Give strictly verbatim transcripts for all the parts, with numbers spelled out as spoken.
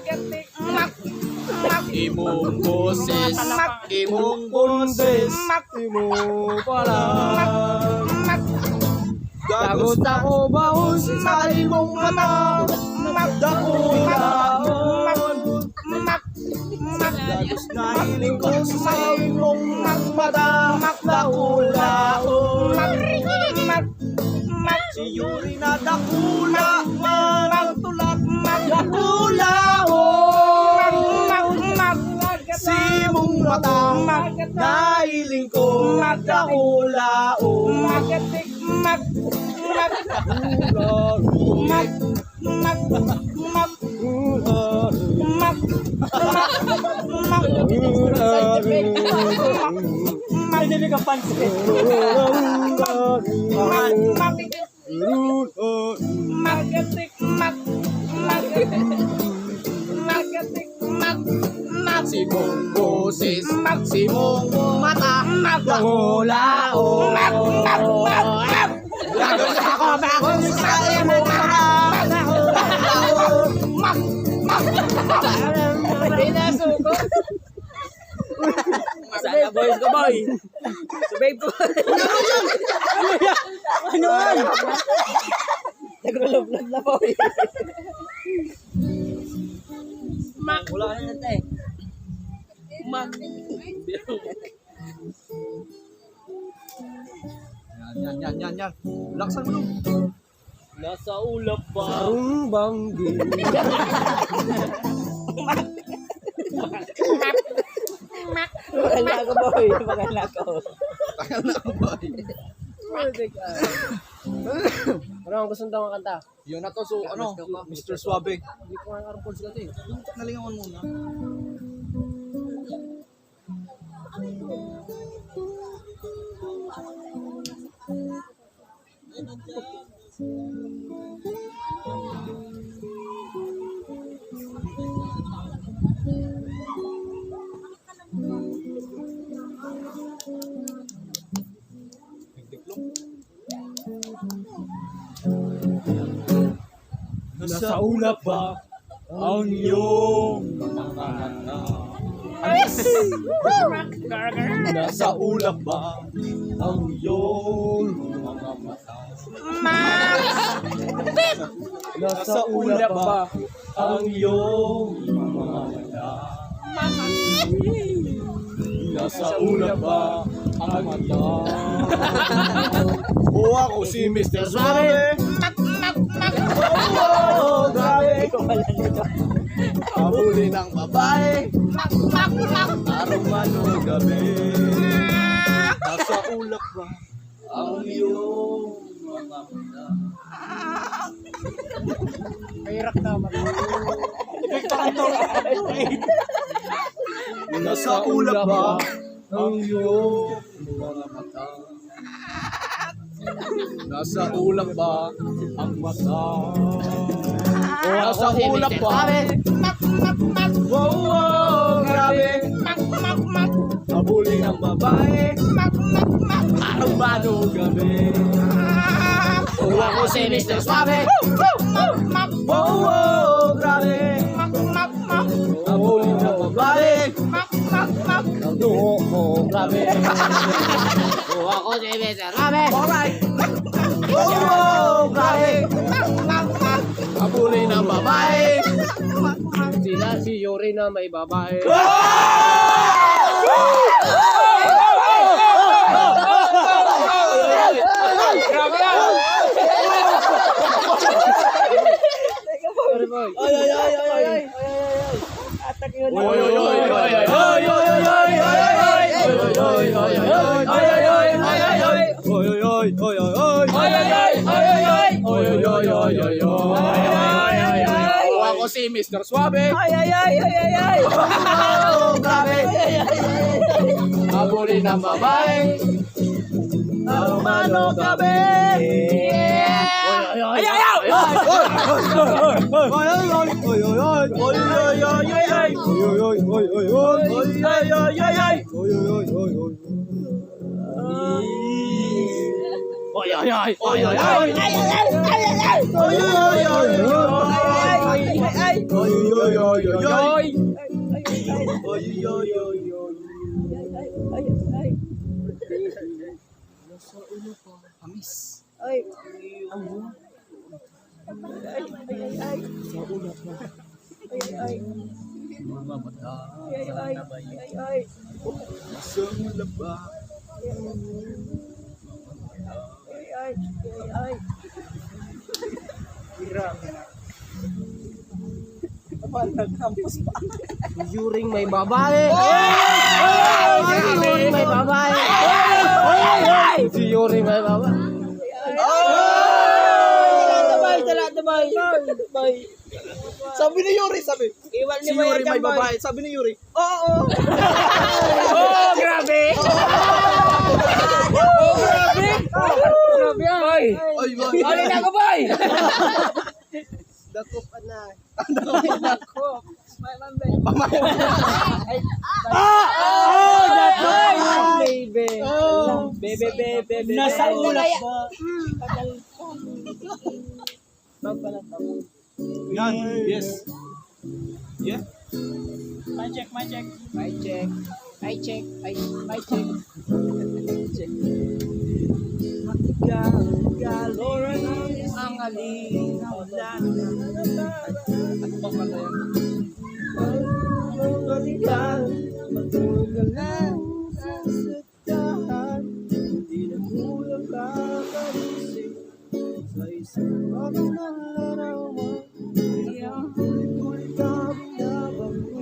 Mak, mak, mak. Imong boses, mak. Imong boses, mak. Imo pa lang. Mak, mak. Dagos na ako bahos sa imong mata. Mak, mak, mak, mak. Dagos na hiling ko sa imong mata. Dakulaon. Si Yuri na dakula man ang tulak. Dakulaon. Si imong mata. Nahiling ko. Dakulaon. Dakulaon. Mak, mak, mak, mak, mak, mak, mak, mak, mak, mak, mak, mak, mak, mak, mak, si mong boses, mak, si mong mata, mak, dakulaon. Mak, mak, mak, mak. Ako, ako, sa imo, mak, mak, mak. Pinasuko. Sana boys ko, boy. Subay po. Ano yan? Ano yan? Naglulublob na, boy. Mak. Wala na natin eh. Mak. Yan, yan, yan, yan, yan. Laksan mo, no? Nasa ulap ba? Sarong banggi. Wala ako, boy. Wala ako. Tagal na ako, boy. Parang gusto nito ang kanta. Yun na to, so, ano, Mister Suave. Hindi ko nga alam kung sila to eh. Nalingawan muna. Nasa ulap ba ang iyong mga mata? Nasa ulap ba ang iyong mga mata? Nasa ulap ba ang iyong mga mata? Nasa ulap ba ang mata? O, ako si Mister Suave. Oo, grabe. Pahuli ng babae. Araw man o gabi. Nasa ulap ba ang iyong mga mata? Pairak naman. Nasa ulap ba ang iyong mga mata? Nasa ulap ba ang mata? Wow, sa ulap ko. Mak, mak, mak. Wow, wow, grabe. Mak, mak, mak. Abuli ng babae. Mak, mak, mak. Parang bano gabi. Wow, ako si Mister Suave. Mak, mak, mak. Wow, wow, grabe. Mak, mak, mak. Abuli ng babae. Mak, mak, mak. Ang dugo ko, grabe. Wow, ako si Mister Suave. Alright. Wow, grabe. Mak, mak, mak. Abuli ng babae. Sila si Yuri na may babae. Sorry, boy. Ay, ay, ay, ay, ay, ay. Atak yun. Oy, oy, oy, oy, oy, oy. Oy, oy, oy, oy, oy. Oy, oy, oy, oy, oy. Oy, oy, oy, oy, oy. Oy, oy, oy, oy, oy. Oy, oy, oy, oy, oy. Ako si Mister Suave. Ay, ay, ay, ay, ay, ay. Oh, grabe. Ay, ay, ay, ay, ay. Abuli ng babae. Ang mano gabi. Yeah. Ay, ay, ay. Oy, oy, oy. Oy, oy, oy. Oy, oy, oy, oy, oy. Oy, oy, oy, oy, oy. Oy, oy, oy, oy, oy. Oy, oy, oy. Oy, oy, oy. Oy, oy, oy. Oy, oy, oy, oy. Oy, oy, oy, oy. Oy, oy, oy, oy. Oy, oy, oy, oy. Amis. Ay. Ay, ay, ay. Ay, ay. Mga mata. Ay, ay, ay, ay. Masang laba. Ay, ay, ay, ay. Grabe na. Kapal na campus pa. Yuring may babae. Oy! Yuring may babae. Oy! Si Yuring may babae. Oy! Tala, tabay, tala, tabay. Tabay. Sabi ni Yuri, sabi, Iwan ni si Yuri may babae. Sabi ni Yuri, "Oo." Oh, grabe. Oh, grabe. Grabe yan. Ay, ay. Bali na ako, bay. Dakop, anay. Dakop. May mambe. Pamay. Ah! Oh, that's right. Baby. Oh. Baby, baby, baby. Nasa ulap ba? Yan. Yes. Yeah. Mic check, mic check. Mic check. Mic check. Mic, mic check. Mic check. Matigal, galing ang alin, wala na. Ano ba pala yan? Matigal, matulog ka lang sa sasakyan. Hindi na kulang ka kagising. Sa isang bagay na larawan, tuloy-tuloy ka binabangko.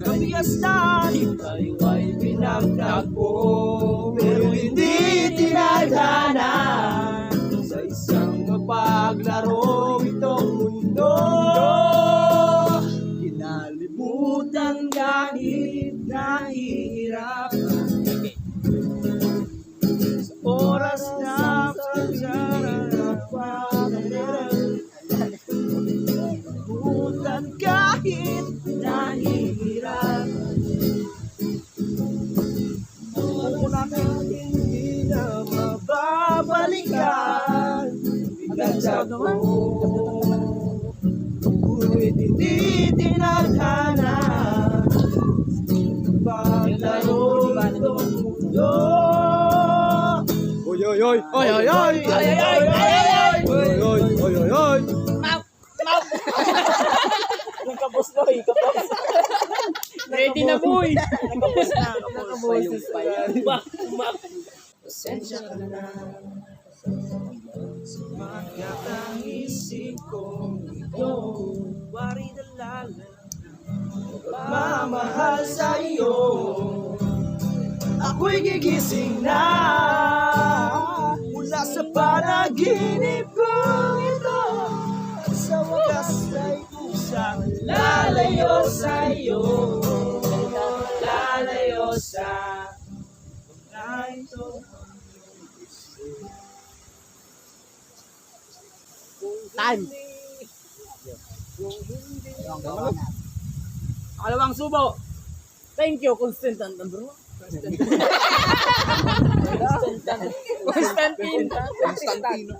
Kabiasnan, tayo ay pinagtagpo, pero hindi tinadhana. Sa isang mapaglaro itong mundo, kinalimutan kahit nahihirapan. Sa oras na pagkakataon, kahit nahihirapan, ako na hindi na mababalikan. Nagtagpo. Ngunit hindi tinadhana. Paglaro nitong mundo. Oy, oy, oy. Oy, oy, oy. Oy, oy, oy. Oy, oy, oy, oy, oy. Nakabos na, eh, kapos. Ready na, boy. Nakabos na, nakabos. Mak, mak. Pasensya ka na. Sumakyat ang isip kong ito. Wari na lalang pagmamahal sa iyo. Ako'y gigising na mula sa panaginip kong ito. Sa wagas ay kusang lalayo sa iyo. Lalayo sa mga ito. Time. Pangalawang subo. Thank you, Constantine number one. Constantine. Constantino.